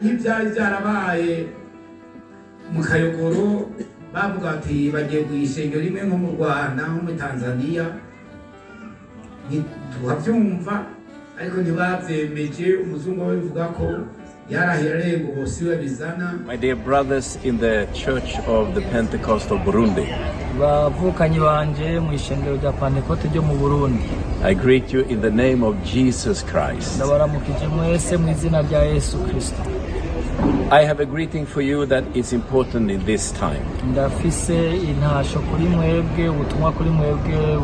Nk'ibyari byarabaye mu Kayogoro, bavuga ati bagiye ku ishengero rimwe nko mu Rwanda, nko muri Tanzania, tukabyumva, ariko ntibabyemeje. Umuzungu we bivuga ko yarahira arenga ubu siwe bizana. My dear brothers in the Church of the Pentecost of Burundi, Bavukanyi banje mu ishengero rya Pantekote ryo mu Burundi, I greet you in the name of Jesus Christ. Ndabaramukije mwese mu izina rya Yesu Kristo. I have a greeting for you that is important in this time. Ndafise intasho kuri mwebwe, ubutumwa kuri mwebwe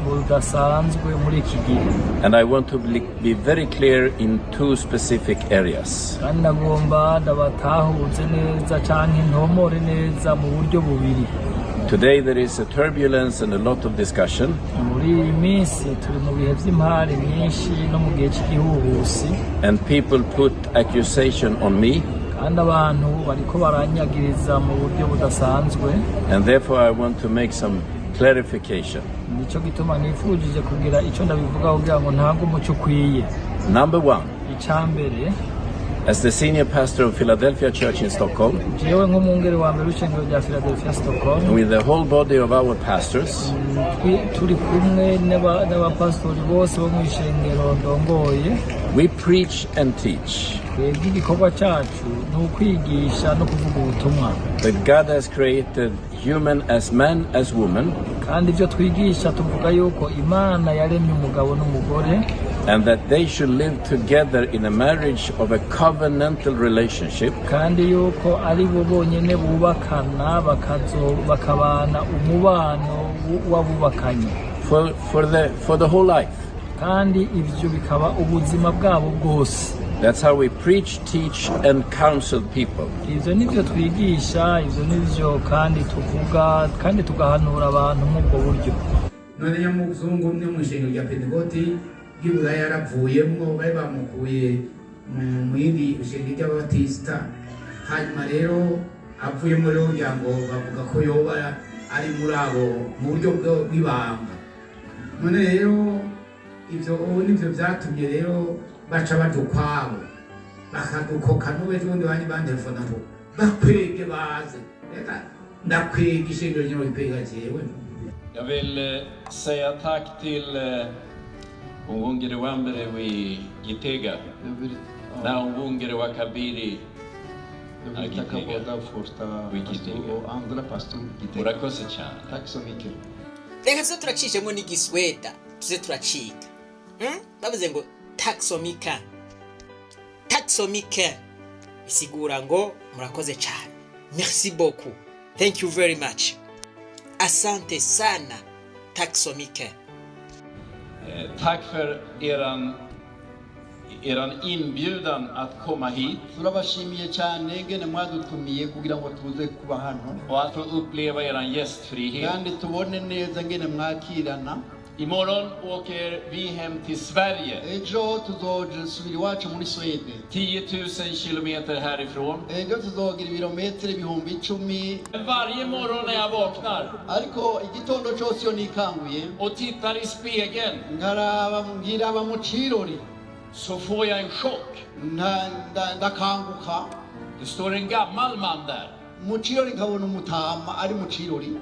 budasanzwe muri iki gihe. And I want to be very clear in two specific areas. Kandi ndagomba ndabatahuze neza canke ntomore neza mu buryo bubiri. Today there is a turbulence and a lot of discussion, Muri iyi minsi turi mu bihe vy'impari nyinshi no mu gihe c'igihuhusi, and people put accusation on me, kandi abantu bariko baranyagiriza mu buryo budasanzwe. And therefore I want to make some clarification. Nico gituma nifujije kugira ico ndabivuga kugira ngo ntange umuco ukwiye. Number one, Ica mbere, as the senior pastor of Philadelphia Church in Stockholm, jewe nk'umwungere wa mbere w'ishengero rya Philadelphia Stockholm, with the whole body of our pastors, turi kumwe n'abapasitori bose bo mu ishengero ndongoye, we preach and teach twebwe igikorwa cacu ni ukwigisha no kuvuga ubutumwa that God has created human as man as woman, kandi ibyo twigisha tuvuga yuko Imana yaremye umugabo n'umugore, and that they should live together in a marriage of a covenantal relationship, kandi yuko ari bo bonyene bubakana bakabana umubano w'abubakanye for the whole life. Kandi ivyo bikaba ubuzima bwabo bwose. That's how we preach, teach, and counsel people. Ivyo nivyo twigisha, ivyo nivyo kandi tuvuga kandi tugahanura abantu muri ubwo buryo. None nyamuzungu umwe mu ishengero rya Pentekoti ry'Iburaya yaravuyemwo, bari bamukuye mu yindi shengero ry'Ababatisita. Hanyuma rero avuyemo rero kugira ngo bavuga ko yoba ari muri abo mu buryo bw'ibanga. None rero ivyo ubu nivyo vyatumye rero baca baja ukwabo bakadukoka. N'ubu ejo bundi banye bantelefona ngo bakwege baze. Reka ndakwega ishengero ryino rikwega jewe. Jag vill säga tack till umwungere wa mbere w'i Gitega Jag vill, ja, na umwungere wa kabiri jag vill tacka Gitega. Båda första Gitega. Pastor och andra pastor Gitega. Murakoze cyane. Tack så mycket. Reka tuze turacishemo n'igisweda, tuze turaciga. Bavuze ngo "Tack så mycket", "tack så mycket" bisigura ngo murakoze cyane, merci beaucoup, thank you very much, asante sana, tack så mycket. Tack för eran inbjudan att komma hit Turabashimiye cyane ngene mwadutumiye kugira ngo tuze kuba hano och att få uppleva eran gästfrihet. Kandi tubone neza ngene mwakirana. Imorgon åker vi hem till Sverige. Ejo tuzosubira iwacu muri Swede. 10 000 kilometer härifrån. Ejo tuzogira ibirometero 10.000. Varje morgon när jag vaknar Ariko igitondo cyose iyo nikanguye och tittar i spegeln nkaraba nkiraba mu cirori så får jag en chock. Ndakanguka. Det står en gammal man där. Mu cirori nkabona umutama ari mu cirori.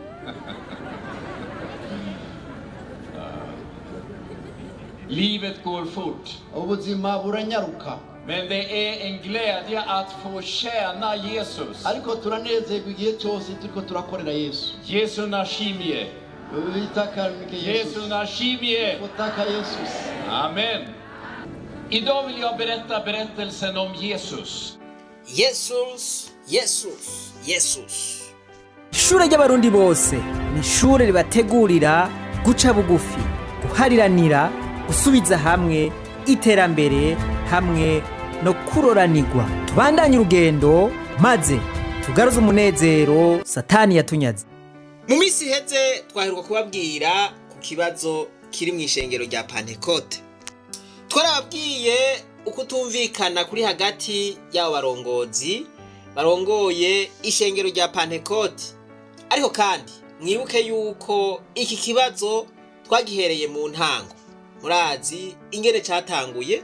Livet går fort. Ubuzima buranyaruka. Men det är en glädje att få tjäna Jesus. Ariko turanezerwa igihe cyose turiko turakorera Yesu. Jesu nashimie. Vi tackar mycket Jesu Jesus. Nashimie. Och tacka Jesus. Amen. Idag vill jag berätta berättelsen om Jesus. Jesus, Jesus, Jesus. Ishure ry'Abarundi bose ni ishure ribategurira guca bugufi, guhariranira, gusubiza hamwe, iterambere hamwe no kuroranirwa. Tubandanye urugendo maze tugaruze umunezero Satani yatunyaze. Mu minsi iheze twaheruka kubabwira ku kibazo kiri mu ishengero rya Pantekote. Twarababwiye ukutumvikana kuri hagati y'abo barongozi barongoye ishengero rya Pantekote. Ariko kandi mwibuke yuko iki kibazo twagihereye mu ntango. Murazi ingene cyatanguye.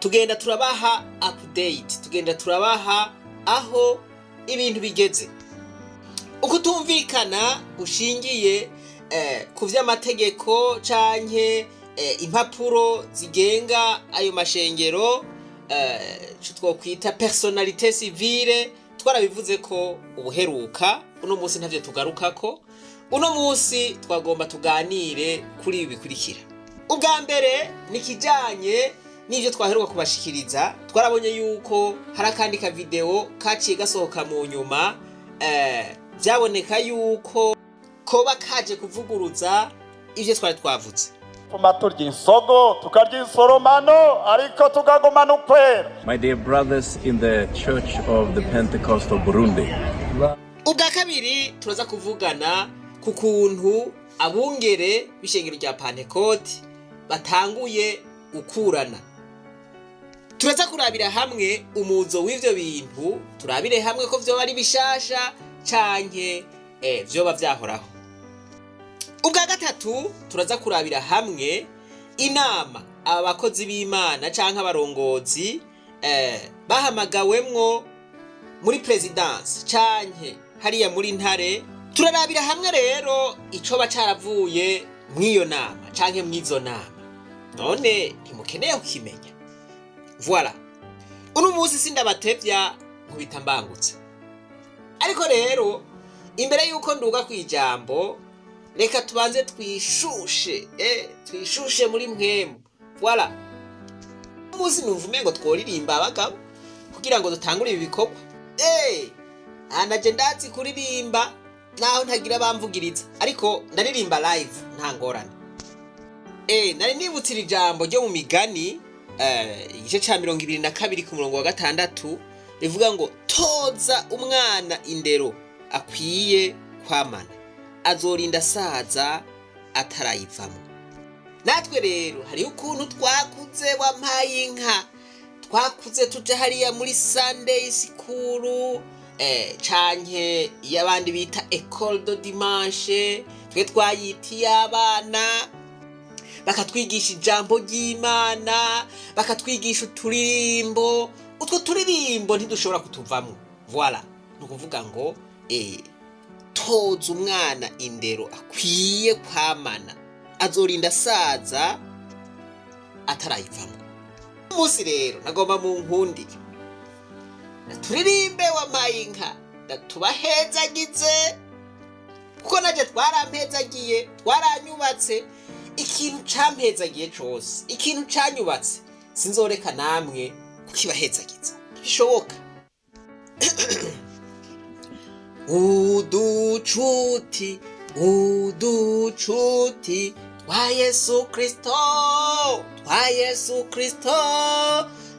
Tugenda turabaha update, tugenda turabaha aho ibintu bigeze. Ukutumvikana gushingiye ku vy'amategeko canke impapuro zigenga ayo mashengero, ico twokwita personnalité civile, twarabivuze ko ubuheruka. Uno munsi ntavyo tugarukako. Uno munsi twagomba tuganire kuri ibi bikurikira. Ubwa mbere ni ikijanye n'ivyo twaheruka kubashikiriza. Twarabonye yuko hari akandi ka video kaciye gasohoka mu nyuma, vyaboneka yuko koba kaje kuvuguruza ivyo twari twavuze. Tuma turya insogo, tukarya insoromano, ariko tukagumana ukwera. My dear brothers in the Church of the Pentecost of Burundi, Ubwa kabiri, turaza kuvugana ku kuntu abungere b'ishengero rya Pantekoti batanguye gukurana. Turaza kurabira hamwe umuzo w'ivyo bintu, turabire hamwe ko vyoba ari bishasha canke vyoba vyahoraho. Ubwa gatatu, turaza kurabira hamwe inama aba bakozi b'Imana canke abarongozi bahamagawemwo muri présidence canke hariya muri Ntare. Turarabira hamwe rero icoba caravuye mw'iyo nama canke mw'izo nama. None ntimukeneye kukimenya? Voilà, uno munsi sindabatevya, nkubita mbangutse. Ariko rero imbere yuko nduga kw'ijambo, reka tubanze twishushe, twishushe muri mpwemu. Voilà, umunsi numva umengo tworirimba abagabo kugira ngo dutangure ibi bikorwa. Anaje ndazi kuririmba naho ntagira bamvugiriza, ariko ndaririmba live, nta ngorane. Nari nibutse iri jambo ryo mu Migani, igice ca 22 ku murongo wa 6, rivuga ngo: "Toza umwana indero akwiye kwamana, azorinda asaza atarayivamo." Natwe rero hariho ukuntu twakuze, wampaye inka, twakuze tuja hariya muri Sunday school, canke iyo abandi bita école de dimanche, twe twayita iy'abana. Bakatwigisha ijambo ry'Imana, bakatwigisha uturirimbo. Utwo turirimbo ntidushobora kutuvamwo. Voilà, ni ukuvuga ngo toza umwana indero akwiye kwamana, azorinda asaza atarayivamwo. Umunsi rero nagomba mu nkundire turirimbe "Wampaye inka", tubahezagize, kuko naje twarampezagiye, twaranyubatse. Ikintu campezagiye cose, ikintu canyubatse, sinzoreka namwe kukibahezagiza, ntibishoboka. Uducuti, uducuti twa Yesu Kristo, twa Yesu Kristo,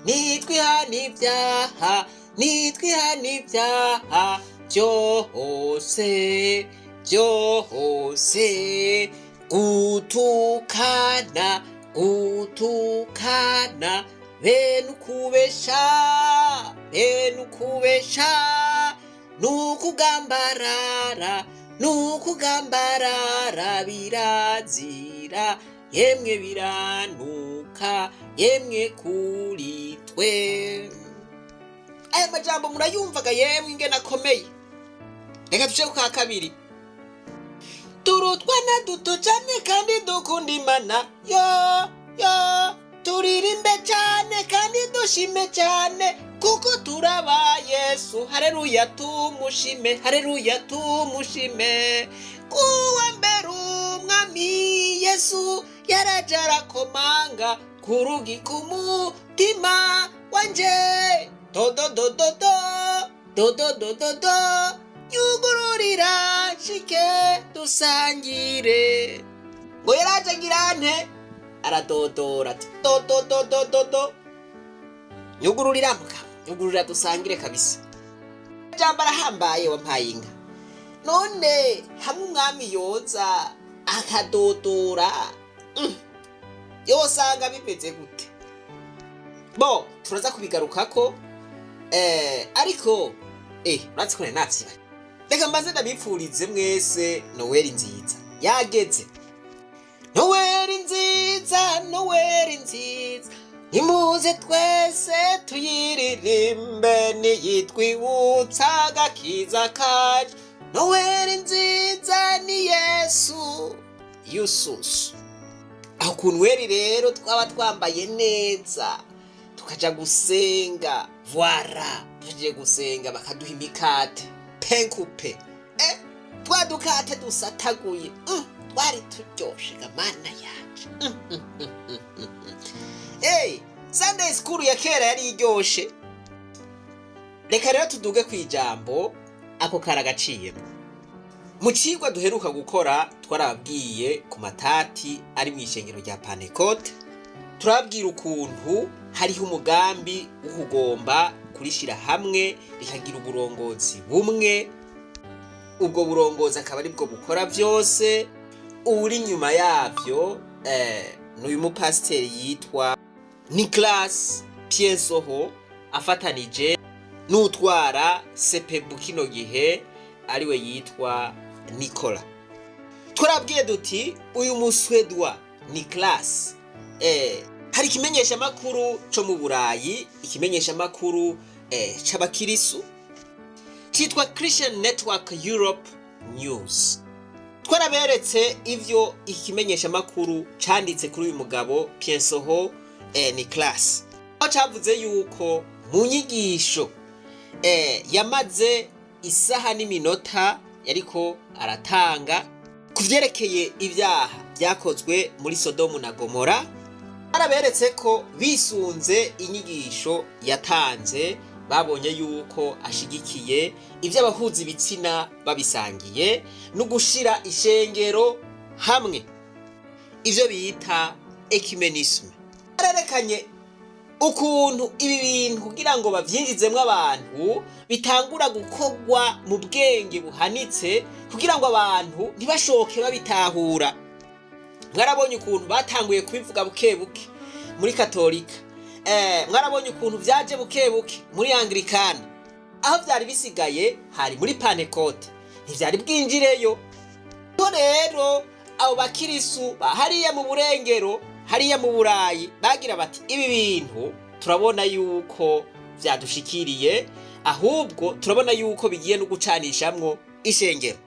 nitwihana ibyaha, nitwihana ibyaha byose byose. Gutukana, gutukana, bene ukubesha, bene ukubesha, nukugambarara, nukugambarara, birazira yemwe, biranuka yemwe kuri twe. Aya majambo murayumvaga yemwe ingene akomeye. Reka tuce ku ka kabiri. Turutwana duto cane kandi dukunda Imana yo yo, turirimbe cane kandi dushime cane, kuko turaba Yesu. Hareruya, tumushime, hareruya, tumushime. Kuwa mbere Umwami Yesu yaraje arakomanga ku rugi k'umutima wanje: dodo dodo do dodo dodo do, yugururira nshike dusangire. Ngo yaraje agira nte? Aradodora ati: "Dodo dodo dodo, nyugururira mugabo, nyugururira dusangire." Kabisa jambo arahambaye, wampaye inka. None hamwe Umwami yoza akadodora, yosanga bimeze gute? Bo turaza kubigarukako. Ariko uratse ko nari navyibagiwe, reka mbanze ndabipfurize mwese Noweli nziza. Yageze Noweli nziza, Noweli nziza. Nimuze twese tuyiririmbe, niyitwibutsa agakiza kacu. Noweli nziza ni Yesu yususu. Aho ku Nweri rero twaba twambaye neza, tukaja gusenga. Voilà, tugiye gusenga, bakaduha imikate pain coupé, twa dukate dusataguye, twari turyoshe ga Mana yanje. Hey, Sunday school ya kera yari iryoshe. Reka rero tuduge ku ijambo, ako karagaciyemo. Mu cigwa duheruka gukora, twarababwiye ku matati ari mu ishengero rya Pantekote, turababwira ukuntu hariho umugambi wo kugomba kurishira hamwe rikagira uburongozi bumwe, ubwo burongozi akaba aribwo bukora byose. Uri inyuma yabyo ni uyu mupasiteri yitwa Nicolas Piensoho, afatanije n'utwara Sepebu kino gihe, ariwe yitwa Nicola. Twarabwiye duti uyu muswedwa Nicolas, hari ikimenyeshamakuru co mu Burayi, ikimenyeshamakuru c'abakirisu citwa Christian Network Europe News. Twaraberetse ivyo ikimenyeshamakuru canditse kuri uyu mugabo Piensoho Nicolas, aho cavuze yuko mu nyigisho yamaze isaha n'iminota yariko aratanga ku vyerekeye ibyaha byakozwe muri Sodomu na Gomora, araberetse ko bisunze inyigisho yatanze, babonye yuko ashigikiye ivy'abahuza ibitsina babisangiye no gushira ishengero hamwe, ivyo bita œcuménisme. Arerekanye ukuntu ibi bintu, kugira ngo bavyinjizemwo abantu, bitangura gukorwa mu bwenge buhanitse, kugira ngo abantu ntibashoke babitahura. Mwarabonye ukuntu batanguye kubivuga buke buke muri Katolika, mwarabonye ukuntu vyaje buke buke muri Anglikana. Aho vyari bisigaye hari muri Pantekote, ntivyari bwinjireyo. Ko rero abo bakirisu ba hariya mu burengero, hariya mu Burayi, bagira bati: "Ibi bintu turabona yuko vyadushikiriye, ahubwo turabona yuko bigiye no gucanishamwo ishengero."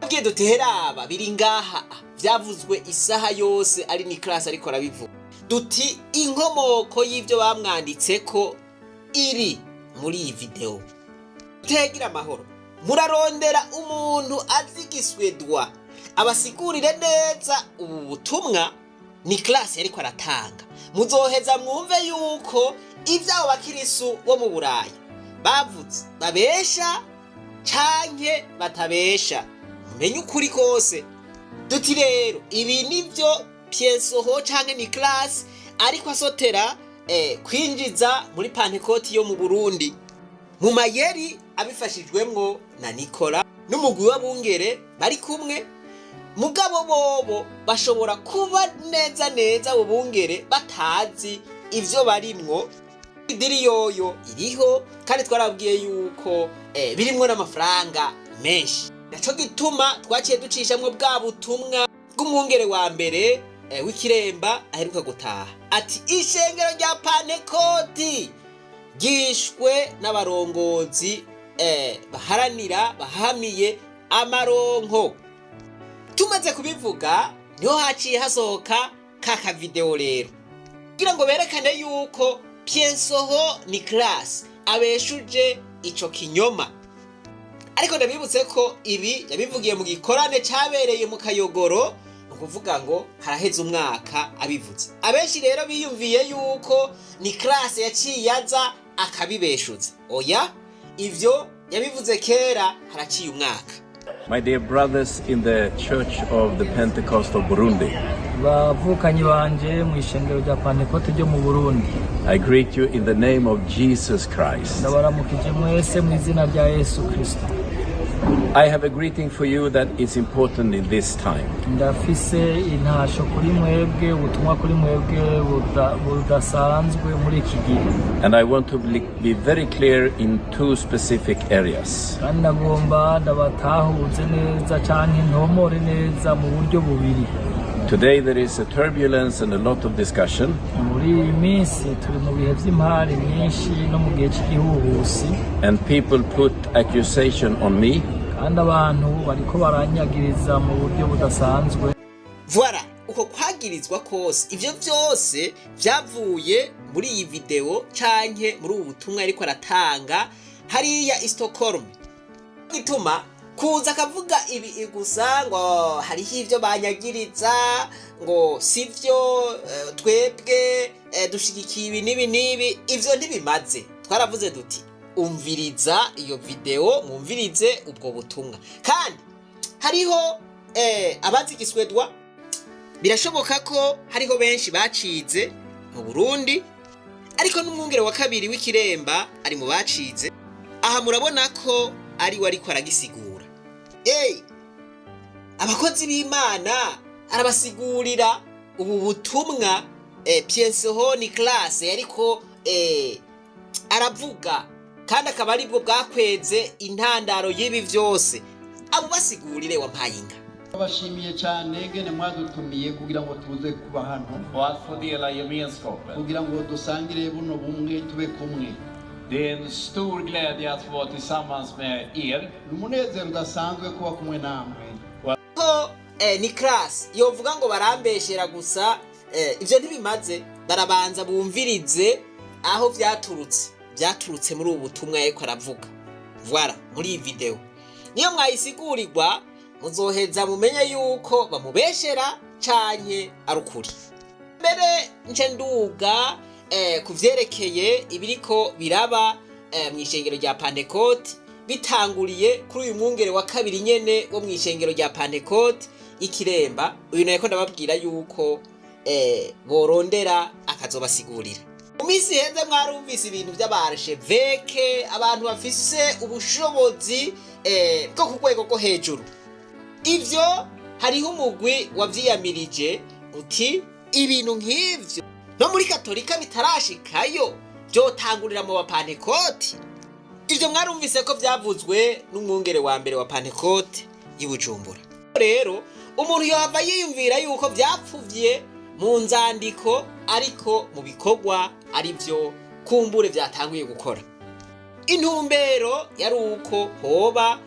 Tubwiye duti: "Heraba, biri ngaha, vyavuzwe isaha yose ari Nicolas ariko arabivuga." Duti inkomoko y'ivyo bamwanditseko iri muri iyi video. Tegira amahoro, murarondera umuntu azi igiswedwa abasigurire neza ubu butumwa Nicolas yariko aratanga. Muzoheza mwumve yuko ivy'abo bakirisu bo mu Burayi bavuze babesha canke batabesha, mumenye ukuri kose. Duti rero ibi nivyo Piensoho canke Nicolas ariko asotera kwinjiza muri Pantekoti yo mu Burundi mu mayeri, abifashijwemwo na Nicola n'umugwi w'abungere bari kumwe. Mugabo bobo bashobora kuba neza neza abo bungere batazi ivyo barimwo. Idiri yoyo iriho, kandi twarabwiye yuko birimwo n'amafaranga menshi. Naco gituma twaciye ducishamwo bwa butumwa bw'umwungere wa mbere w'Ikiremba aheruka gutaha, ati ishengero rya Pantekoti ryishwe n'abarongozi baharanira, bahamiye amaronko. Tumaze kubivuga, niho haciye hasohoka ka kavideo rero, kugira ngo berekane yuko Piensoho Nicolas abeshuje ico kinyoma. Ariko ndabibutse ko ibi yabivugiye mu gikorane cabereye mu Kayogoro, ni ukuvuga ngo haraheze umwaka abivuze. Abenshi rero biyumviye yuko Nicolas yaciye aza akabibeshuza. Oya, ivyo yabivuze kera, haraciye umwaka. My dear brothers in the Church of the Pentecost of Burundi, Bavukanyi banje mu ishengero rya Pantekote ryo mu Burundi, I greet you in the name of Jesus Christ. ndabaramukije mwese mu izina rya Yesu Kristo. I have a greeting for you that is important in this time. Ndafise intasho kuri mwebwe, ubutumwa kuri mwebwe budasanzwe muri iki gihe. And I want to be very clear in two specific areas. Kandi nagomba ndabatahuze neza canke ntomore neza mu buryo bubiri. Today there is a turbulence and a lot of discussion. Muri iyi minsi turi mu bihe by'impari nyinshi no mu gihe cy'igihuhusi. And people put accusation on me. Kandi abantu bariko baranyagiriza mu buryo budasanzwe. Voilà, uko kwagirizwa kose, ivyo vyose vyavuye muri iyi video canke muri ubu butumwa ariko aratanga hariya i Stockholm. Gituma kuza akavuga ibi gusa ngo hariho ivyo banyagiriza, ngo sivyo, twebwe dushigikiye ibi n'ibi n'ibi, ivyo ntibimaze. Twaravuze duti umviriza iyo video, mwumvirize ubwo butumwa. Kandi hariho abazi igiswedwa, birashoboka ko hariho benshi bacize mu Burundi, ariko n'umwungere wa kabiri w'Ikiremba ari mu bacize. Aha murabona ko ari we ariko aragisigura. Ey, abakozi b'Imana arabasigurira ubu butumwa Piensehoni Classe yariko aravuga, kandi akaba aribwo bwakweze intandaro y'ibi vyose. Abo basigurire wampaye inka. Babashimiye cyane ngene mwadutumiye kugira ngo tuze kuba hano Och att få dela gemenskapen. Kugira ngo dusangire buno bumwe, tube kumwe. Det är en stor glädje att få vara tillsammans med er. Ni umunezero udasanzwe kuba kumwe namwe. Ko ni class yovuga ngo barambeshera gusa, ivyo ntibimaze. Barabanza bumvirize aho vyaturutse. Vyaturutse muri ubu butumwa yariko aravuga. Voilà, muri iyi video niyo mwayisigurirwa, muzoheza mumenye yuko bamubeshera canke ari ukuri. Mbere nce nduga ku vyerekeye ibiriko biraba mw'ishengero rya Pantekote, bitanguriye kuri uyu mwungere wa kabiri nyene wo mw'ishengero rya Pantekote y'Ikiremba. Uyu nariko ndababwira yuko borondera akazobasigurira. Mu minsi iheze mwarumvise ibintu vy'abarsheveke, abantu bafise ubushobozi bwo ku rwego rwo hejuru. Ivyo hariho umugwi wavyiyamirije, uti ibintu nk'ivyo no muri Katolika bitarashikayo, vyotangurira mu bapantekoti? Ivyo mwarumvise ko vyavuzwe n'umwungere wa mbere wa Pantekote y'i Bujumbura. Rero umuntu yohava yiyumvira yuko vyapfuvye mu nzandiko, ariko mu bikorwa ari vyo kumbure vyatanguye gukora. Intumbero yari uko hoba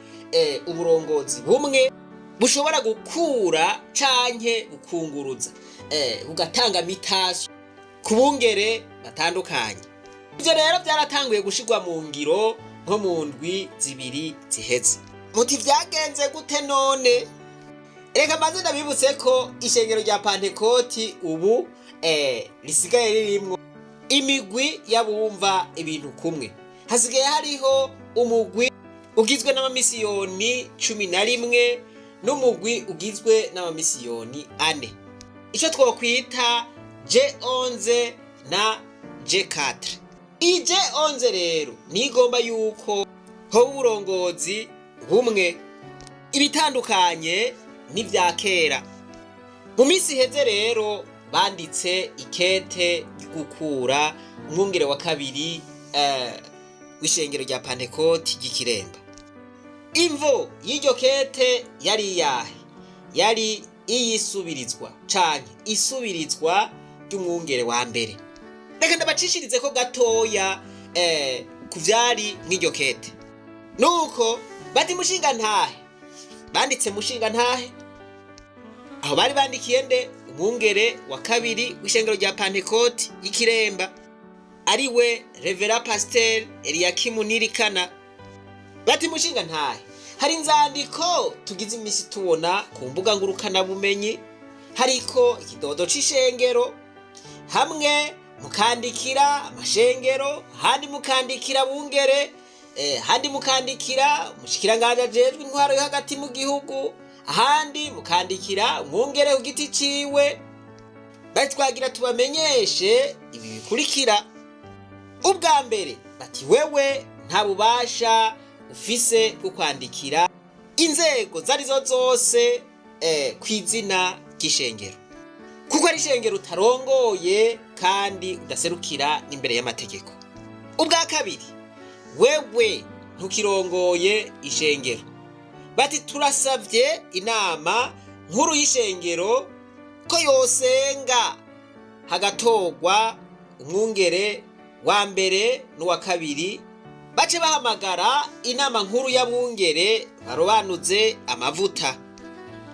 uburongozi bumwe bushobora gukura canke bukunguruza, bugatanga mitasi ku bungere batandukanye. Ivyo rero byaratanguye gushirwa mu ngiro nko mu ndwi 2 ziheze. Muti vyagenze gute none? Reka mbanze ndabibutse ko ishengero rya Pantekoti ubu risigaye ririmwo imigwi y'abumva ibintu kumwe. Hasigaye hariho umugwi ugizwe n'amamisiyoni 11 n'umugwi ugizwe n'amamisiyoni 4, icyo twokwita J11 na J4. Iyi J11 rero nigomba yuko hoba uburongozi bumwe, ibitandukanye n'ibya kera. Mu minsi iheze rero banditse ikete ryo gukura umwungere wa kabiri w'ishengero rya Pantekoti ry'Ikiremba. Imvo y'iryo kete yari iyahe? Yari iyisubirizwa canke isubirizwa ry'umwungere wa mbere. Reka ndabacishirize ko gatoya ku vyari mw'iryo kete. Nuko bati mushinga ntahe, banditse mushinga ntahe. Aho bari bandikiye nde? Umwungere wa kabiri w'ishengero rya Pantekoti y'Ikiremba, ariwe Revera Pasteur Eliakimu Nirikana. Bati mushinga ntahe, hari inzandiko tugize imisi tubona ku mbuga ngurukanabumenyi, hariko ikidodo c'ishengero, hamwe mukandikira amashengero, handi mukandikira bungere, handi mukandikira umushikiranganji ajejwe intwaro yo hagati mu gihugu, ahandi mukandikira umwungere ku giti ciwe. Bari twagira tubamenyeshe ibi bikurikira. Ubwa mbere bati wewe nta bubasha ufise bwo kwandikira inzego zarizo zose kw'izina ry'ishengero, kuko ari ishengero utarongoye kandi udaserukira n'imbere y'amategeko. Ubwa kabiri, wewe ntukirongoye ishengero. Bati turasavye inama nkuru y'ishengero Ko yosenga hagatorwa umwungere wa mbere n'uwa kabiri, bace bahamagara inama nkuru y'abungere barobanuze amavuta.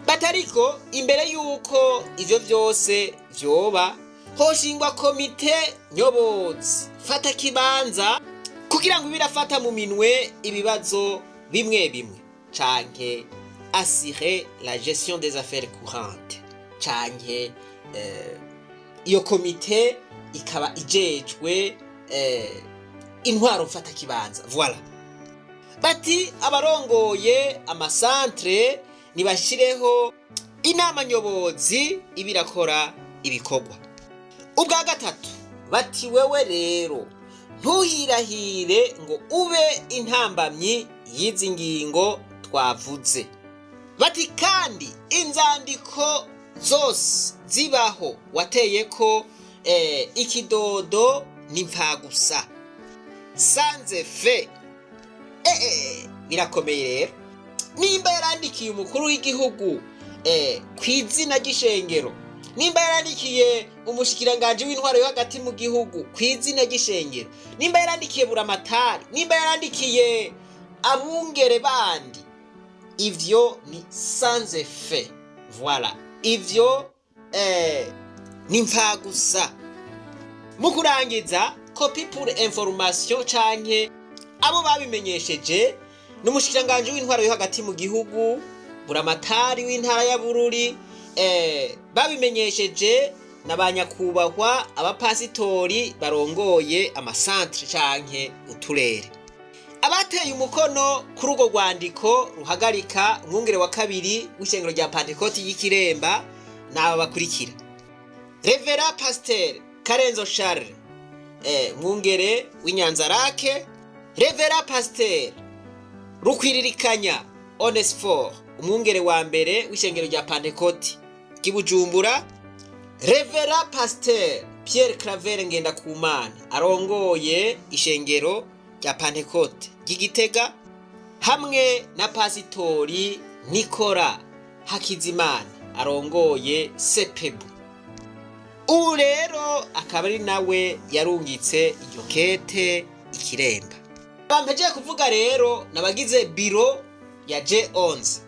Batariko imbere y'uko ivyo vyose vyoba, hoshingwa komite nyobozi fata kibanza kugira ngo ibirafata mu minwe ibibazo bimwe bimwe, canke assurer la gestion des affaires courantes, canke iyo komite ikaba ijejwe intwaro mfata kibanza. Voilà. Bati abarongoye amasantre nibashireho inama nyobozi ibirakora ibikorwa. Ubwa gatatu, bati wewe rero ntuhirahire ngo ube intambamyi y'izi ngingo twavuze. Bati kandi inzandiko zose zibaho wateye ko ikidodo ni mfagusa, sans effet. Birakomeye rero. Nimba yarandikiye umukuru w'igihugu ku izina ry'ishengero, nimba yarandikiye umushikiranganji w'intwaro yo hagati mu gihugu ku izina ry'ishengero, nimba yarandikiye buramatari, nimba yarandikiye abungere bandi, ivyo ni sans effet. Voilà, ivyo ni mfagusa. Mu kurangiza, copie pour information canke abo babimenyesheje n'umushikiranganji w'intwaro yo hagati mu gihugu, buramatari w'intara ya Bururi, babimenyesheje na ba nyakubahwa abapasitori barongoye amasantre canke uturere. Abateye umukono kuri urwo rwandiko ruhagarika umwungere wa kabiri w'ishengero rya Pantekoti y'Ikiremba n'aba bakurikira: Révérend Pasteur Karenzo Charles, mwungere w'Inyanzarake, Révérend Pasteur Rukwiririkanya Onesphore, umwungere wa mbere w'ishengero rya Pantekoti ry'i Bujumbura, Révérend Pasteur Pierre Claver Ngendakumana, arongoye ishengero rya Pantekote ry'Igitega, hamwe na Pasitori Nikora Hakizimana, arongoye Sepebu. Ubu rero akaba ari nawe yarungitse iryo kete Ikiremba. Bampejeje kuvuga rero nabagize bureau ya G11,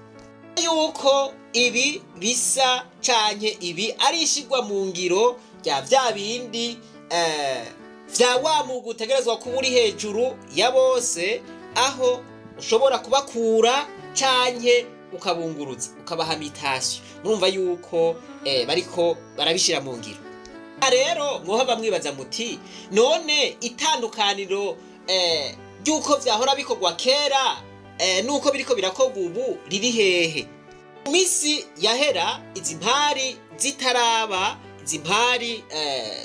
yuko ibi bisa canke ibi ari ishigwa mu ngiro rya vya bindi vya wa mugwi utegerezwa kuba uri hejuru ya bose, aho ushobora kubakura canke ukabunguruza, ukabaha mutation. Murumva yuko bariko barabishira mu ngiro. Rero mwohava mwibaza muti: none itandukaniro ry'uko vyahora bikorwa kera nuko biriko birakorwa ubu riri hehe? Mu minsi yahera, izi mpari zitaraba, izi mpari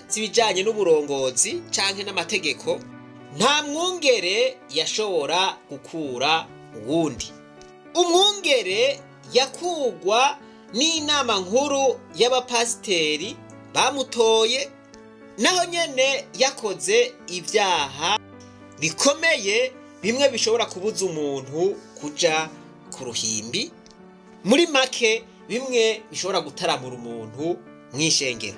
z'ibijanye n'uburongozi canke n'amategeko, nta mwungere yashobora gukura uwundi. Umwungere yakugwa n'inama nkuru y'abapasiteri bamutoye, naho nyene yakoze ibyaha bikomeye, bimwe bishobora kubuza umuntu kuja ku ruhimbi, muri make bimwe bishobora gutaramura umuntu mw'ishengero.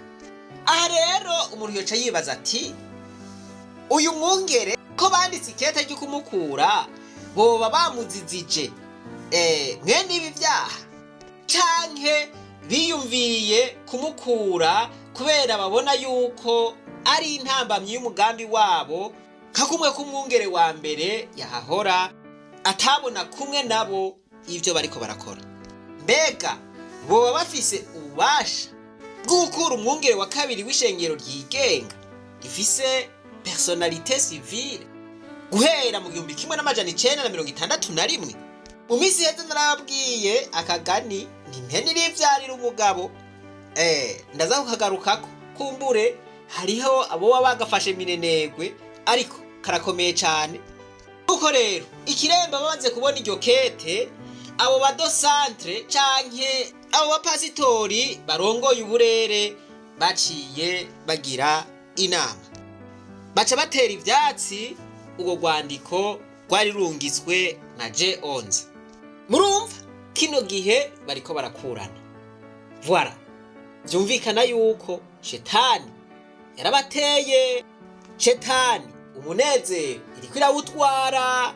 Aha rero umuntu yoca yibaza ati: uyu mwungere ko banditse ikete ryo kumukura, boba bamuzizije mwene ibi byaha, canke biyumviye kumukura kubera babona yuko ari intambamyi y'umugambi wabo, nka kumwe k'umwungere wa mbere yahahora atabona kumwe nabo ivyo bariko barakora? Mbega boba bafise ububasha bwo gukura umwungere wa kabiri w'ishengero ryigenga rifise personnalité civile guhera mu 1961? Mu minsi iheze narababwiye akagani: ni impene irivyarira umugabo. Ndaza kukagarukako, kumbure hariho abo baba bagafashe minenegwe, ariko karakomeye cane. Nuko rero Ikiremba bamaze kubona iryo kete, abo badosantre canke abo bapasitori barongoye uburere baciye bagira inama, baca batera ivyatsi urwo rwandiko rwari rungitswe na G11. Murumva kino gihe bariko barakurana. Voilà. Byumvikana yuko shetani yarabateye. Shetani umunezero iriko irawutwara.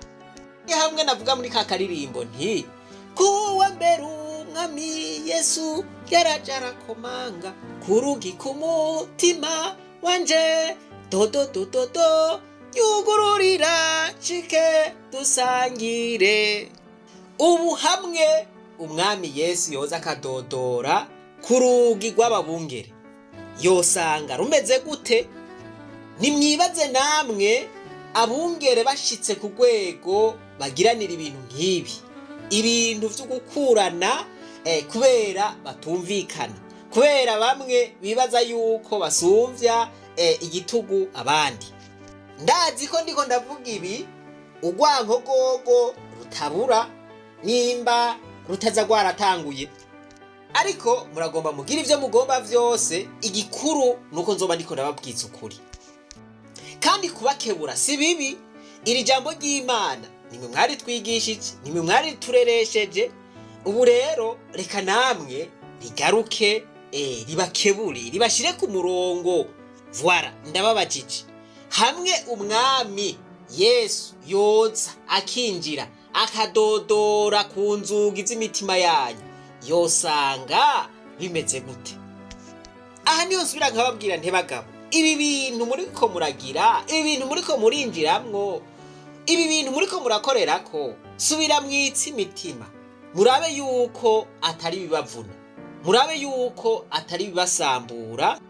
Ni hamwe navuga muri ka karirimbo nti: "Kuwa mbere umwami Yesu yaraje arakomanga ku rugi k'umutima wanje, dodo dodo do, yugururira cike dusangire." Ubu hamwe umwami Yesu yoza akadodora ku rugi rw'ababungere, yosanga rumeze gute? Nimwibaze namwe, abungere bashitse ku rwego bagiranira ibintu nk'ibi, ibintu vyo gukurana kubera batumvikana, kubera bamwe bibaza yuko basumvya igitugu abandi. Ndazi ko ndiko ndavuga ibi, urwanko rwogo rutabura nimba rutaza rwaratanguye, ariko muragomba mugira ivyo mugomba vyose. Igikuru nuko nzoba ndiko ndababwiza ukuri, kandi kubakebura si bibi. Iri jambo ry'Imana nimwe mwaritwigishije, nimwe mwaritureresheje. Ubu rero reka namwe rigaruke, ribakebure, ribashire ku murongo. Voilà, ndababajije: hamwe umwami Yesu yoza akinjira akadodora ku nzugi z'imitima yanyu, yosanga bimeze gute? Aha niho nsubira nkababwira ntebagabo, ibi bintu muriko muragira, ibi bintu muriko murinjiramwo, ibi bintu muriko murakorerako, subira mwitsi imitima, murabe yuko atari bibavuna, murabe yuko atari bibasambura,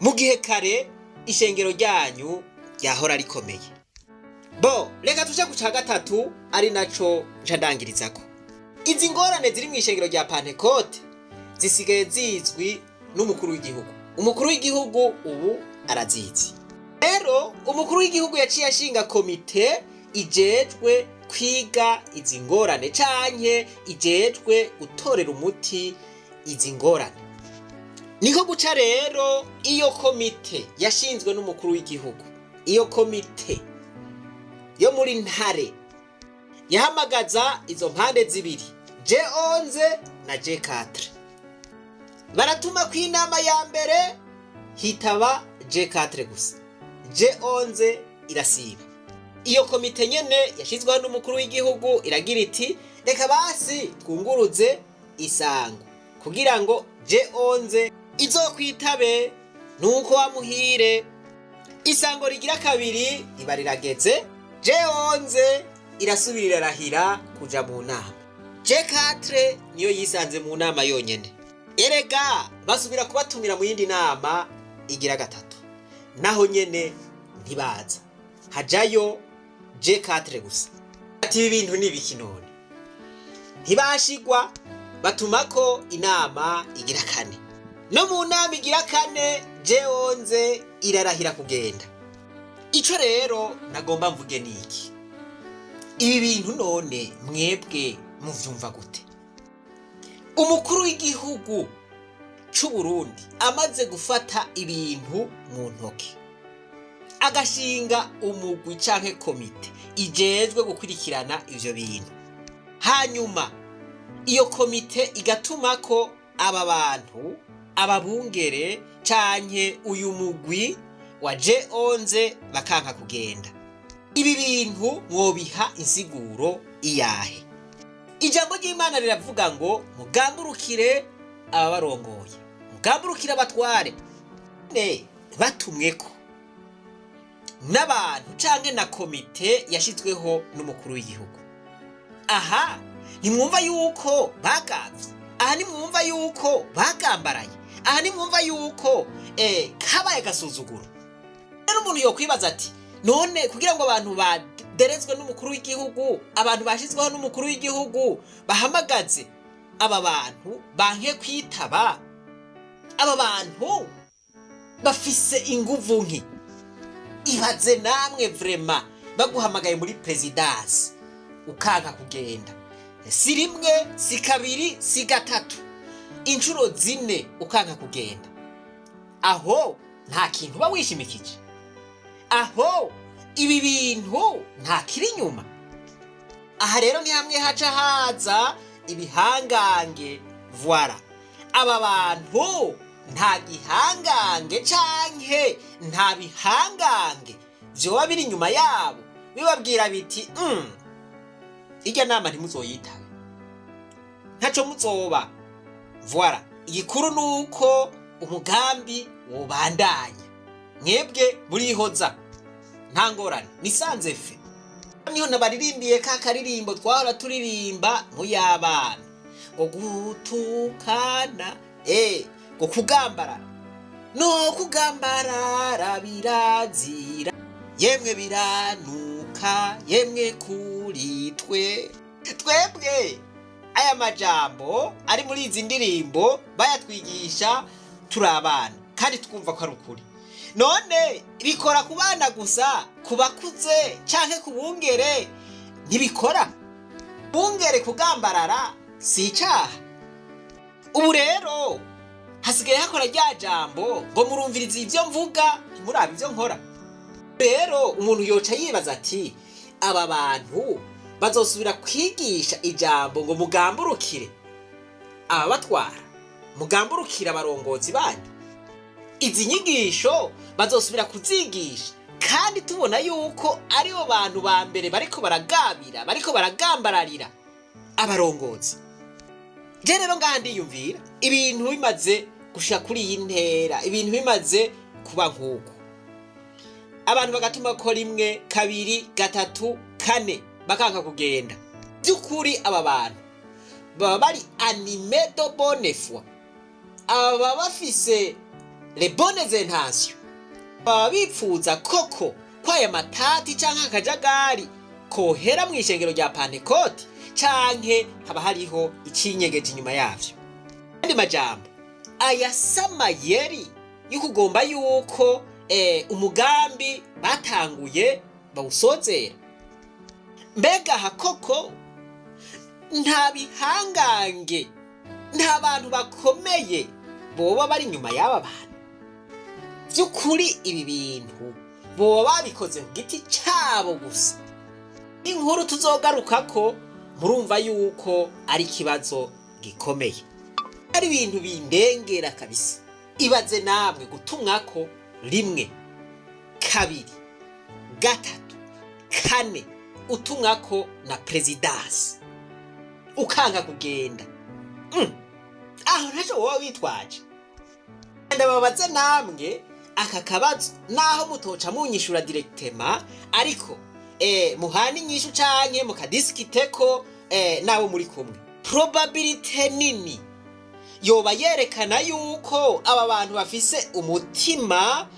mu gihe kare ishengero ryanyu ryahora rikomeye. Bo reka tuje ku ca gatatu, ari naco nca ndangirizako. Izi ngorane ziri mu ishengero rya Pantekote zisigaye zizwi n'umukuru w'igihugu. Umukuru w'igihugu ubu arazizi. Rero umukuru w'igihugu yaciye ashinga komite ijejwe kwiga izi ngorane canke ijejwe gutorera umuti izi ngorane. Niko guca rero iyo komite yashinzwe n'umukuru w'igihugu, iyo komite yo muri Ntare, yahamagaza izo mpande zibiri, G11 na G4. Baratuma ku inama ya mbere hitaba G4 gusa, G11 irasiba. Iyo komite nyene yashyizweho n'umukuru w'igihugu iragira iti: "Reka basi twunguruze isango kugira ngo G11 izokwitabe." Nuko wamuhire, isango rigira kabiri riba rirageze, G11 irasubira irarahira kuja mu nama. G4 niyo yisanze mu nama yonyene. Erega basubira kubatumira mu yindi nama igira gatatu, naho nyene ntibaza, hajayo G4 gusa. Ati: "Ibi bintu ni ibiki none?" Ntibashigwa, batumako inama igira kane. No mu nama igira kane G11 irarahira kugenda. Ico rero nagomba mvuge ni iki: ibi bintu none mwebwe muvyumva gute? Umukuru w'igihugu c'u Burundi amaze gufata ibintu mu ntoke, agashinga umugwi canke komite ijejwe gukurikirana ivyo bintu, hanyuma iyo komite igatuma ko aba bantu, ababungere canke uyu mugwi wa G11, bakanka kugenda, ibi bintu mwobiha insiguro iyahe? Ijambo ry'Imana riravuga ngo: "Mugamburukire ababarongoye, mugamburukire abatware." Ne batumweko n'abantu canke na komite yashizweho n'umukuru w'igihugu, aha ntimwumva yuko bagavye? Aha ntimwumva yuko bagambaraye? Aha ntimwumva yuko kabaye agasuzuguro? Rero umuntu yokwibaza ati: "None kugira ngo abantu baderezwe n'umukuru w'igihugu, abantu bashizweho n'umukuru w'igihugu, bahamagaze aba bantu banke kwitaba, aba bantu bafise inguvu nki?" Ibaze namwe vraiment, baguhamagaye muri présidence ukanka kugenda, si rimwe, si kabiri, si gatatu, inshuro zine ukanka kugenda, aho nta kintu uba wishimikije? Aho ibi bintu nta kiri inyuma? Aha rero ni hamwe haca haza ibihangange. Voilà, aba bantu Nta gihangange canke nta bihangange vyoba biri inyuma yabo bibabwira biti: Irya nama ntimuzoyitabe, ntaco muzoba. Voilà, igikuru nuko umugambi wobandanya, mwebwe murihoza, nta ngorane." Nisanze fe niho nabaririmbiye ka karirimbo twahora turirimba mu y'abana, ngo gutukana, ngo kugambarara, no kugambarara birazira, yemwe biranuka, yemwe kuri twe. Twebwe aya majambo ari muri izi ndirimbo bayatwigisha turi abana, kandi twumva ko ari ukuri. None bikora ku bana gusa, ku bakuze canke ku bungere ntibikora? Bungere kugambarara si icaha? Ubu rero hasigaye hakora rya jambo ngo murumviriza ivyo mvuga, ntimurabe ivyo nkora. Rero umuntu yoca yibaza ati: aba bantu bazosubira kwigisha ijambo ngo mugamburukire ababatwara, mugamburukire abarongozi banyu? Izi nyigisho bazosubira kuzigisha kandi tubona yuko aribo bantu ba mbere bariko baragabira, bariko baragambararira abarongozi? Je rero ngaha ndiyumvira, ibintu bimaze gushika kuri iyi ntera, ibintu bimaze kuba nk'uko, abantu bagatuma ko rimwe, kabiri, gatatu, kane, bakanka kugenda, by'ukuri aba bantu baba bari animés de bonne foi? Aba bafise les bonnes intentions? Baba bipfuza koko ko aya matati canke akajagari kohera mu ishengero rya Pantekoti, canke haba hariho icinyegeje inyuma yavyo? Andi majambo, aya samayeri y'ukugomba yuko umugambi batanguye bawusozera. Mbega aha koko nta bihangange, nta bantu bakomeye boba bari inyuma y'aba bantu? By'ukuri ibi bintu boba babikoze ku giti cyabo gusa? Inkuru tuzogaruka ko murumva yuko ari ikibazo gikomeye, ari ibintu bindengera kabisa. Ibaze namwe gutumwa ko rimwe, kabiri, gatatu, kane, utumwa ko na présidence, ukanga kugenda. Aho ntacyo woba witwaje? Ndababaze namwe aka kabazo, naho mutoca munyishura directement, ariko muhana inyishu canke mukadisikite ko nabo muri kumwe. Probabilité nini yoba yerekana yuko aba bantu bafise umutima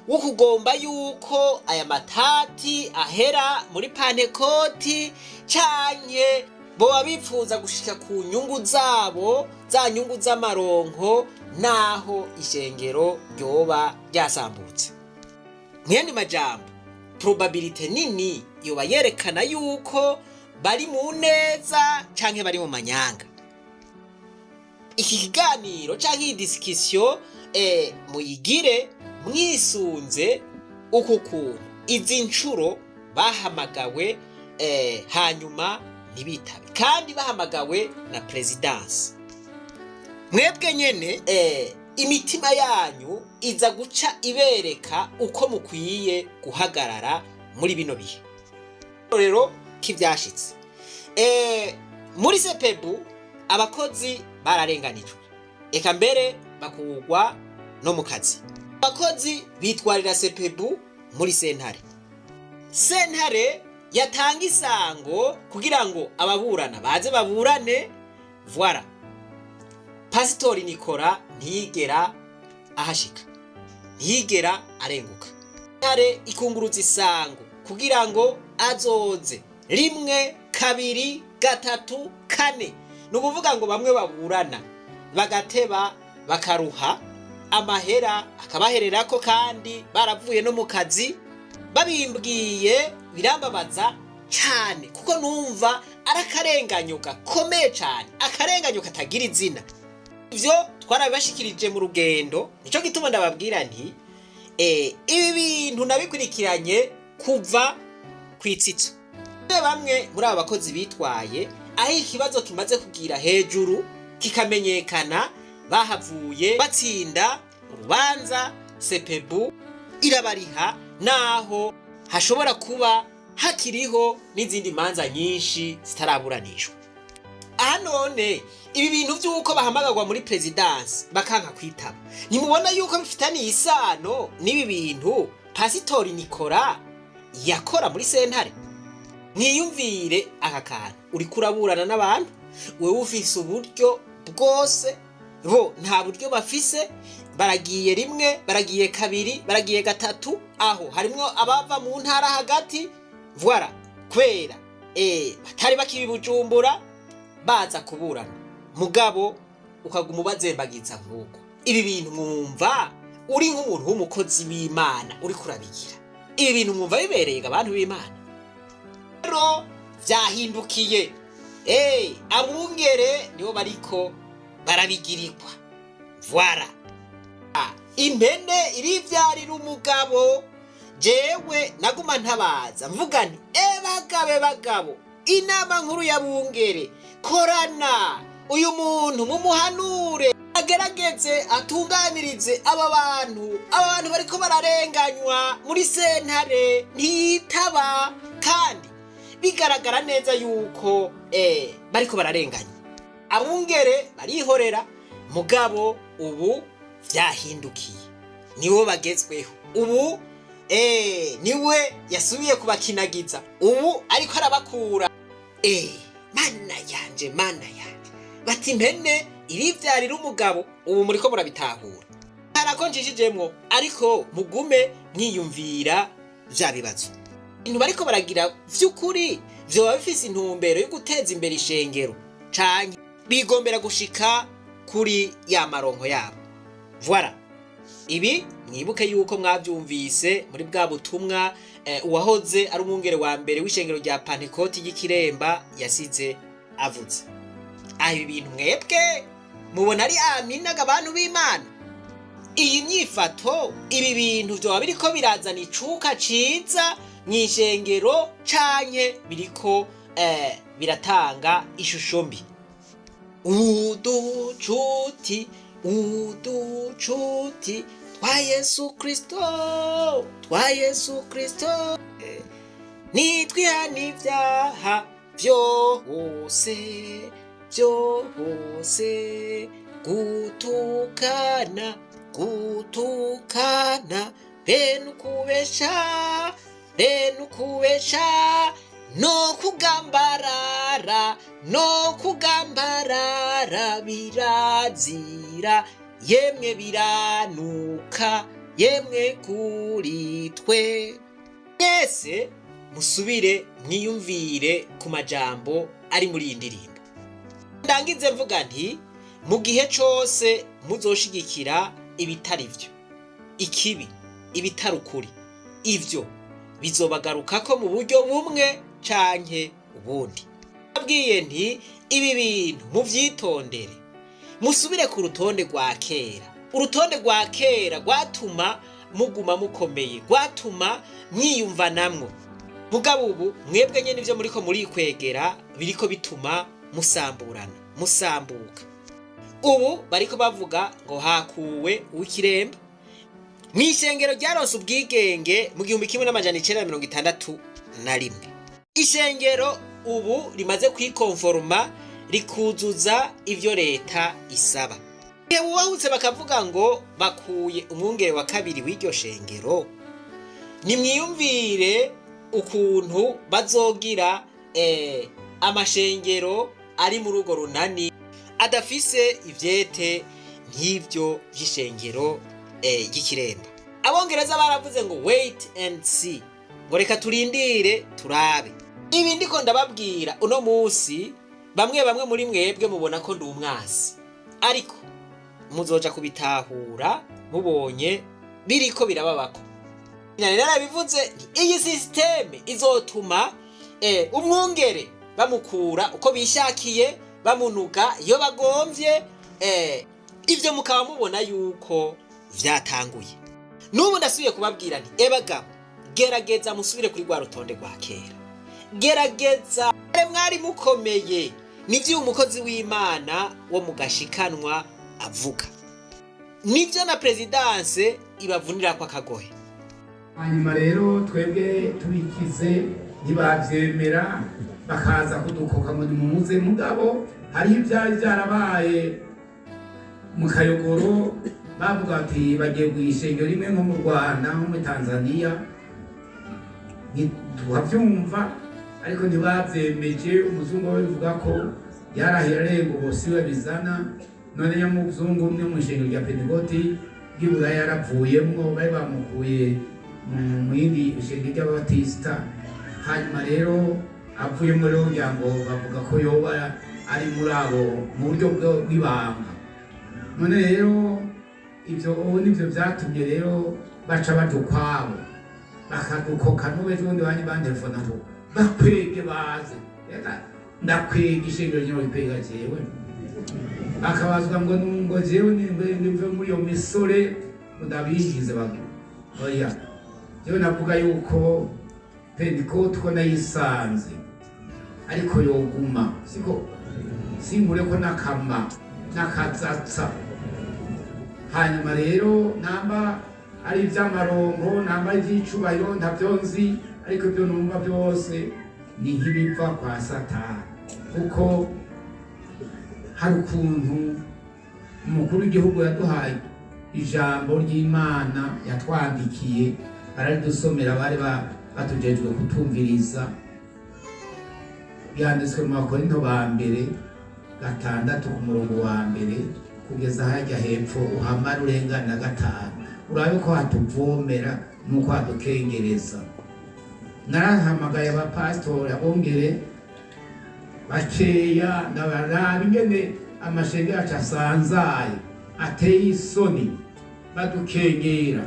wo kugomba yuko aya matati ahera muri Pantekoti, canke boba bipfuza gushika ku nyungu zabo, za nyungu z'amaronko, naho ishengero ryoba ryasambutse? Mwene majambo, probabilité nini yoba yerekana yuko bari mu neza canke bari mu manyanga? Iki kiganiro canke iyi discussion muyigire mwisunze uku kuntu izi nshuro bahamagawe, hanyuma ntibitabe, kandi bahamagawe na présidence. Mwebwe nyene imitima yanyu iza guca ibereka uko mukwiye guhagarara muri bino bihe. Rero k'ivyashitse muri CEPEBU, abakozi bararenganijwe, eka mbere bakugwa no mu kazi. Abakozi bitwarira CEPEBU muri sentare. Sentare yatanga isango kugira ngo ababurana baze baburane. Voilà, Pasitori Nikora ntiyigera ahashika, ntiyigera arenguka. Sentare ikunguruza isango kugira ngo azoze rimwe, kabiri, gatatu, kane. Ni ukuvuga ngo bamwe baburana bagateba, bakaruha, amahera akabahererako, kandi baravuye no mu kazi. Babimbwiye birambabaza cyane, kuko numva ari akarenganyo gakomeye cyane, akarenganyo katagira izina. Ivyo twarabibashikirije mu rugendo. Nico gituma ndababwira nti ibi bintu nabikurikiranye kuva kw'itsitso. Bamwe muri aba bakozi bitwaye, aho ikibazo kimaze kugira hejuru kikamenyekana, Bahavuye batsinda urubanza, CEPEBU irabariha, naho hashobora kuba hakiriho n'izindi manza nyinshi zitaraburanishwa. Aha none ibi bintu by'uko bahamagarwa muri présidence bakanka kwitaba, ntimubona yuko bifitaniye isano n'ibi bintu Pasitori Nikora yakora muri sentare? Mwiyumvire aka kantu: uriko uraburana n'abantu, wewe ufise uburyo bwose, bo nta buryo bafise. Baragiye rimwe, baragiye kabiri, baragiye gatatu, aho harimwo abava mu ntara hagati, voilà, kubera batari bakiba Bujumbura, baza kuburana, mugabo ukaguma ubazembagiza nk'uko. Ibi bintu mwumva uri nk'umuntu w'umukozi w'Imana uri kurabigira, ibi bintu mwumva bibereye abantu b'Imana? Rero vyahindukiye, abungere nibo bariko barabigirirwa. Voilà, impene irivyarira umugabo. Jewe naguma ntabaza mvuga nti: "E bagabe, bagabo, inama nkuru y'abungere, korana, uyu muntu mumuhanure agerageze atunganirize aba bantu. Aba bantu bariko bararenganywa muri sentare, ntiyitaba kandi bigaragara neza yuko bariko bararenganywa." Abungere barihorera, mugabo ubu vyahindukiye, niwo bagezweho ubu. Niwe yasubiye kubakinagiza ubu, ariko arabakura. Mana yanje, mana yanje! Bati impene irivyarira umugabo. Ubu muriko murabitahura, harako njishijemwo, ariko mugume mwiyumvira vya bibazo. Ibintu bariko baragira vy'ukuri vyoba bifise intumbero yo guteza imbere ishengero, canke bigombera gushika kuri ya maronko yabo? Voilà, ibi mwibuke yuko mwavyumvise muri bwa butumwa uwahoze ari umwungere wa mbere w'ishengero rya Pantekoti ry'Ikiremba yasize avuze. Aho ibi bintu mwebwe mubona ari aminaga, abantu b'Imana? Iyi myifato, ibi bintu vyoba biriko birazana icuka ciza mw'ishengero, canke biriko biratanga ishusho mbi? Uducuti, uducuti twa Yesu Kristo, twa Yesu Kristo, nitwihana ibyaha vyose vyose, gutukana, gutukana, bene ukubesha, bene ukubesha, no kugambarara, no kugambarara, birazira yemwe, biranuka yemwe kuri twe. Mwese musubire mwiyumvire ku majambo ari muri iyi ndirimbo. Ndangize mvuga nti: mu gihe cose muzoshigikira ibitari vyo, ikibi, ibitari ukuri, ivyo bizobagarukako mu buryo bumwe canke ubundi. Abwiye nti: ibi bintu muvyitondere, musubire ku rutonde rwa kera. Urutonde rwa kera rwatuma muguma mukomeye, rwatuma mwiyumvanamwo. Mugabo ubu mwebwe nyene ivyo muriko murikwegera biriko bituma musamburana, musambuka. Ubu bariko bavuga ngo hakuwe uw'Ikiremba mw'ishengero ryaronse ubwigenge mu 1961, ishengero ubu rimaze kwikonforoma, rikuzuza ivyo leta isaba. Igihe wubahutse bakavuga ngo bakuye umwungere wa kabiri w'iryo shengero, nimwiyumvire ukuntu bazogira amashengero ari muri urwo runani adafise ivyete nk'ivyo vy'ishengero ry'Ikiremba. Abongereza baravuze ngo "Wait and see", ngo reka turindire turabe. Ibi ndiko ndababwira uno munsi, bamwe bamwe muri mwebwe mubona ko ndi umwasi, ariko muzoja kubitahura mubonye biriko birababako. Nari narabivuze nti iyi système izotuma umwungere bamukura uko bishakiye, bamunuga iyo bagomvye. Ivyo mukaba mubona yuko vyatanguye. N'ubu ndasubiye kubabwira nti: ebagabo, gerageza musubire kuri rwa rutonde rwa kera, gerageza mwari mukomeye. Nivyo umukozi w'Imana wo mu gashikanwa. avuga. Nivyo na présidence ibavunira kwa kagohe. Hanyuma rero twebwe tubikize ntibavyemera, bakaza kudukoka ngo nimumuze. Mugabo hariho ivyari vyarabaye mu Kayogoro, bavuga ati bagiye kw'ishengero rimwe nko mu Rwanda, nko muri Tanzania, ntituhavyumva, ariko ntibavyemeje. Umuzungu we bivuga ko yarahira arenga ubu siwe bizana. None nyamuzungu umwe mu ishengero rya Pentekoti ry'Iburaya yaravuyemwo, bari bamukuye mu yindi shengero ry'Ababatisita. Hanyuma rero avuyemo rero, kugira ngo bavuga ko yoba ari muri abo mu buryo bw'ibanga. None rero ibyo ubu nibyo byatumye rero baca baja ukwabo, bakadukoka. N'ubu ejo bundi banyi bantelefona ngo bakwege baze. Reka ndakwega ishengero ryo rikwega jewe, akabazwa ngo nungo jewe nimve muri iyo misore ngo ndabingize bago. Oya, jewe navuga yuko Pentekote ko nayisanze ariko yoguma, siko sinkure ko nakama nakazatsa. Hanyuma rero namba ari ivy'amarongo, namba ari ivy'icubahiro, ntavyo nzi, ariko ibyo numva byose ni nk'ibiva kwa Satani, kuko hari ukuntu umukuru w'igihugu yaduhaye ijambo ry'Imana yatwandikiye, bararidusomera, bari batujejwe kutumviriza. Yanditswe mu Bakorinto ba mbere 6 ku murongo wa 1 kugeza hajya hepfo, uhamara urengana 5, urabe ko hatuvomera nuko hadukengereza. Narahamagaye abapasitori, abongere bakeya, ndabaraba ingene amashenge yacu asanzaye, ateye isoni, badukengera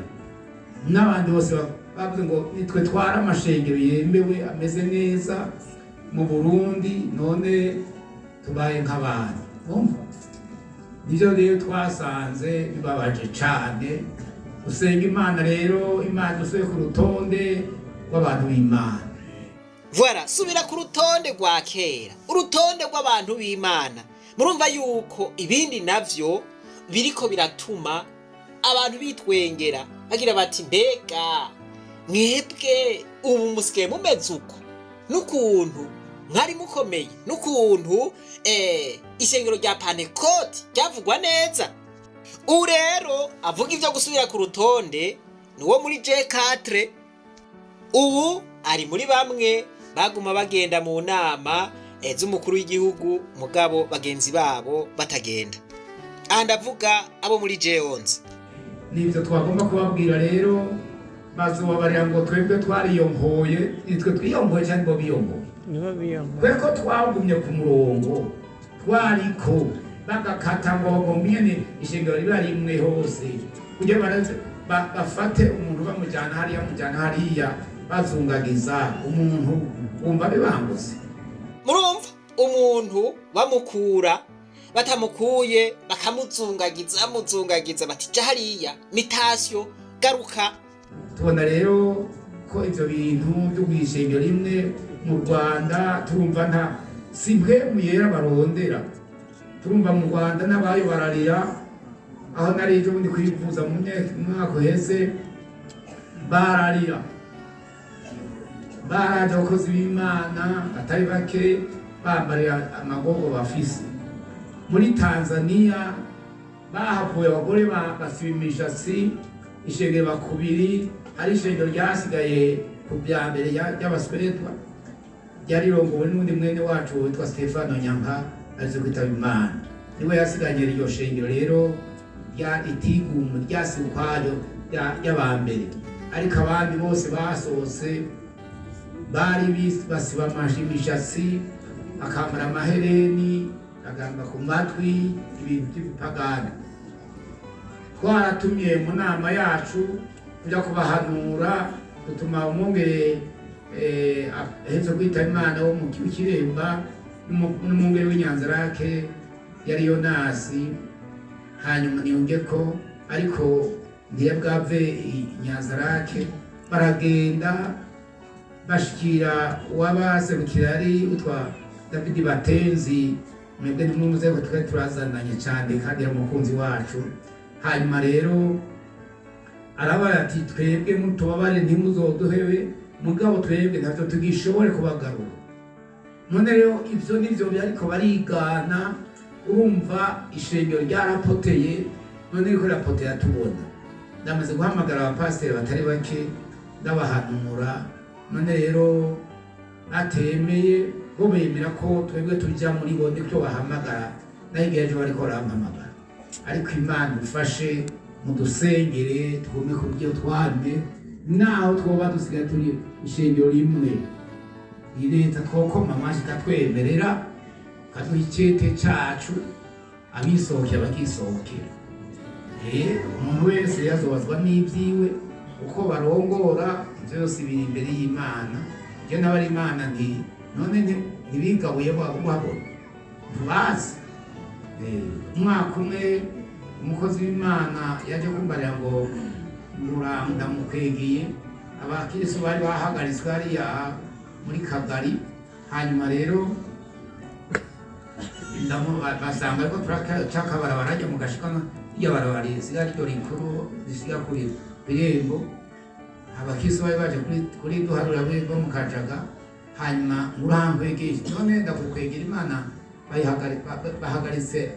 n'abandi bose bavuze ngo nitwe twara amashengero yemewe ameze neza mu Burundi, none tubaye nk'abantu. Urumva nivyo rero twasanze bibabaje cane. Usenga Imana rero, Imana usuye ku rutonde rw'abantu b'Imana. Voilà, subira ku rutonde rwa kera, urutonde rw'abantu b'Imana. Murumva yuko ibindi navyo biriko biratuma abantu bitwengera, bagira bati mbega mwebwe ubu musigaye mumeze uko, n'ukuntu mwari mukomeye, n'ukuntu ishengero rya Pantekoti ryavugwa neza. Ubu rero avuga ivyo gusubira ku rutonde ni uwo muri J4. Ubu ari muri bamwe baguma bagenda mu nama z'umukuru w'igihugu, mugabo bagenzi babo batagenda. Aha ndavuga abo muri J11. Nibyo twagomba kubabwira rero. Bazobabarira ngo twebwe twariyonkoye, nitwe twiyonkoye cyangwa ngo biyonkoye? Tweko twagumye ku murongo twariko, bagakata ngo bagomye ishengero riba rimwe hose, kugira bafate umuntu bamujyana hariya, bamujyana hariya, bazungagiza umuntu, wumva bibangutse. Murumva umuntu bamukura, batamukuye bakamuzungagiza, bamuzungagiza bati ja hariya mitasiyo garuka. Tubona rero ko ivyo bintu byo kw'ishengero rimwe mu Rwanda, turumva nta si mpwemu yera barondera. Turumva mu Rwanda n'abayo bararira. Aho nari ejo bundi kwivuza mu mwaka uheze, bararira, baraje abakozi b'Imana batari bake bambarira amagogo bafise. Muri Tanzania bahavuye abagore basiba imishatsi, ishengero bakubiri. Hari ishengero ryasigaye ku bya mbere ry'abasweretwa, ryarirongowe n'undi mwene wacu witwa Stefano Nyanka aje kwitaba Imana, niwe yasiganye iryo shengero rero rya itigumu ryasi ukwaryo ry'abambere. Ariko abandi bose basohotse bari basiba imishatsi, bakambara amahereni, bagamba ku matwi, ibintu by'ibipagani. Twaratumye mu nama yacu kuja kubahanura, dutuma umwungere ahetse kwitaba Imana wo mu Kiremba n'umwungere w'Inyanzarake yari Yonasi, hanyuma niyonge ko ariko ntiyabwave Inyanzarake, baragenda bashikira uwabaserukira ari utwa David Batenzi. Mwebwe nimumuze ko twari turazananye cyane kandi yari umukunzi wacu. Hanyuma rero arabaye ati twebwe mutubabare ntimuzoduhebe, mugabo twebwe ntabyo tugishobore kubagarura. None rero ibyo nibyo ariko barigana, urumva ishengero ryarapoteye, none riko rirapotera tubona. Ndamaze guhamagara abapasiteri batari bake ndabahanura, none rero batemeye, bo bemera ko twebwe tujya muri bo, nibyo bahamagara naho igihe ejo bariko barampamagara. Ariko Imana ifashe, mudusengere twume ku byo twamye, naho twoba dusigaye turi ishengero rimwe, iyi leta twokoma amashi ikatwemerera, ikaduha icete cacu, abisohokera bakisohokera. Umuntu wese yazobazwa n'ibyiwe uko barongora, ibyo byose biri imbere y'Imana. Je n'abari Imana nti none ntibigabuye babona ntibazi. Umwaka umwe umukozi w'Imana yaje kumbarira ngo ndamukwegeye, abakirisu bari bahagaritswe hariya muri Kagari. Hanyuma rero basanga ariko turaca akabarabara ajya mu gashikana, iryo barabara risiga ryo rikuru risiga kuri irembo. Abakirisu bari baje kuri duharura bo mu Kajaga. Hanyuma urankwegeye, none ndakukwegera Imana bahagaritse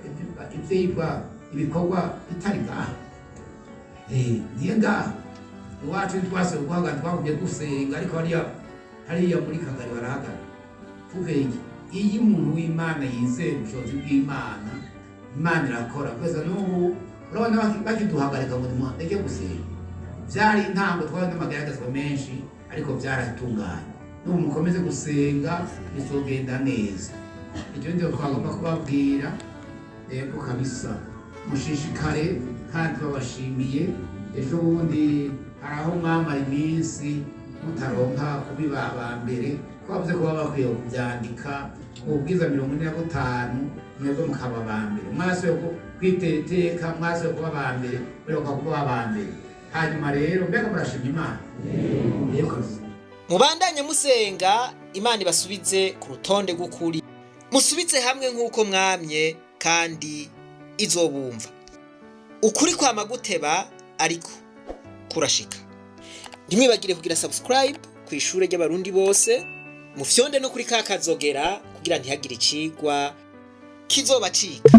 ivyigwa ibikorwa bitari ngaha. Niyo ngaha iwacu ntitwasubiye guhagarara, twagumye gusenga, ariko hariya muri Kagari barahagarara. Kubera iki? Iyo umuntu w'Imana yizeye ubushobozi bw'Imana, Imana irakora. Kugeza n'ubu urabona bakiduhagarika ngo nimureke gusenga, byari intango, twari n'amagaragazwa menshi, ariko byaratunganye. N'ubu mukomeze gusenga, bizogenda neza. Ibyo nibyo twagomba kubabwira. Yego kabisa, mushishikare kandi babashimiye. Ejo bundi hari aho mwamara iminsi mutaronka kubiba aba mbere, ko bavuze ko baba bakwiye kubyandika mu bwiza 45, mwebwe mukaba aba mbere. Mwasubiye kwitera iteka, mwasubiye kuba aba mbere, mwiruka kuba aba mbere. Hanyuma rero mbega murashima Imana. Yego kabisa. Mubandanye musenga, Imana ibasubize ku rutonde rw'ukuri, musubize hamwe nk'uko mwamye, kandi izobumva. Ukuri kwama guteba ariko kurashika. Ntimwibagire kugira subscribe ku Ishure ry'Abarundi bose, mufyonde no kuri ka kazogera kugira ntihagire icigwa kizobacika.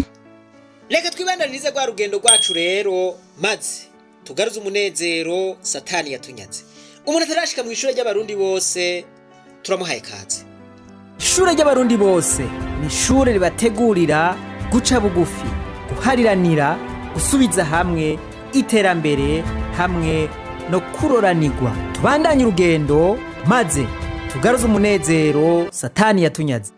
Reka twibandanirize rwa rugendo rwacu rero, maze tugaruze umunezero Satani yatunyaze. Umuntu atarashika mu Ishure ry'Abarundi bose turamuhaye kaze. Ishure ry'Abarundi bose ni ishure ribategurira guca bugufi, guhariranira, gusubiza hamwe, iterambere hamwe no kuroranirwa. Tubandanye urugendo maze tugaruze umunezero Satani yatunyaze.